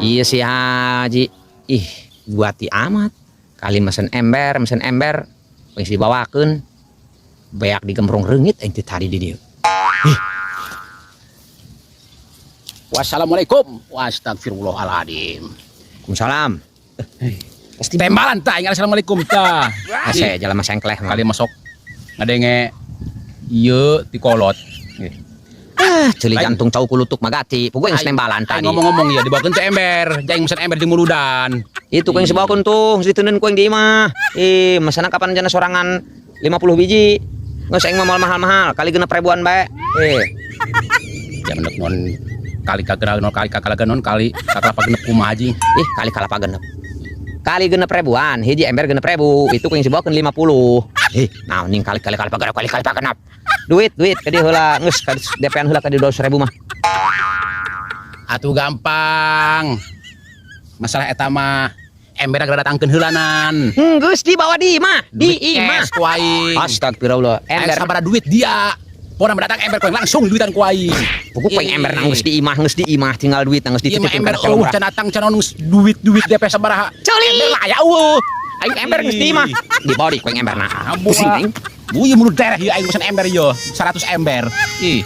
Iya si Haji. Ih, buati amat. Kali mesen ember, geus dibawakeun. Beak digembrong reungit aing teh tadi di dieu. Ih. Wassalamualaikum. Astagfirullahaladzim. Waalaikumsalam. Pasti Tembalan tah, ingat assalamualaikum tah. Ase jalan mah sengkleh mah. Kali masuk ngadenge ieu ti kolot. Ah, ceuli jantung cau kulutuk magati. Puguh yang nembalan Aing tadi. Ngomong-ngomong ya dibawakeun teh ember, jaing mesen ember jeung muludan. Itu ku yang sebawakeun tuh, geus diteundeun ku yang di imah. Ih, mesana kapan jana sorangan 50 biji. Geus aing mah moal mahal-mahal, kali 6 ribuan bae. Eh, Ya menurut non kali kagera non kali kakala non kali kakalapa genep kumaha anjing. Ih, kali kalapa genep. Kali 6 ribuan, hiji ember 6 ribu, itu ku yang sebawakeun 50. Ih, naon ning kali kali kalapa genep, kali kalapa genep. Duit, duit ka dieu heula, geus ka DP-an heula ka dieu 200 ribu mah. Atuh gampang. Masalah eta mah ember geura datangkeun heulanan. Geus dibawa di imah, di Duit imah. Cash ku aing. Astagfirullah, Ember ember. Sabaraha duit dia. Pokona mendatang ember ku aing langsung duitan ku aing. Puguh ku aing ember geus di imah, geus di imah, tinggal duit geus Ieu mah dititipkeun ember kana eueuh kelomra. Can datang can anu duit-duit DP sabaraha. Ceuli. Ember lah aya eueuh. Aing ember geus di imah. Dibawa di ku aing ember nah. Pusing aing. Buih mulut dereh ieu aing mesen ember ieu 100 ember. Ih.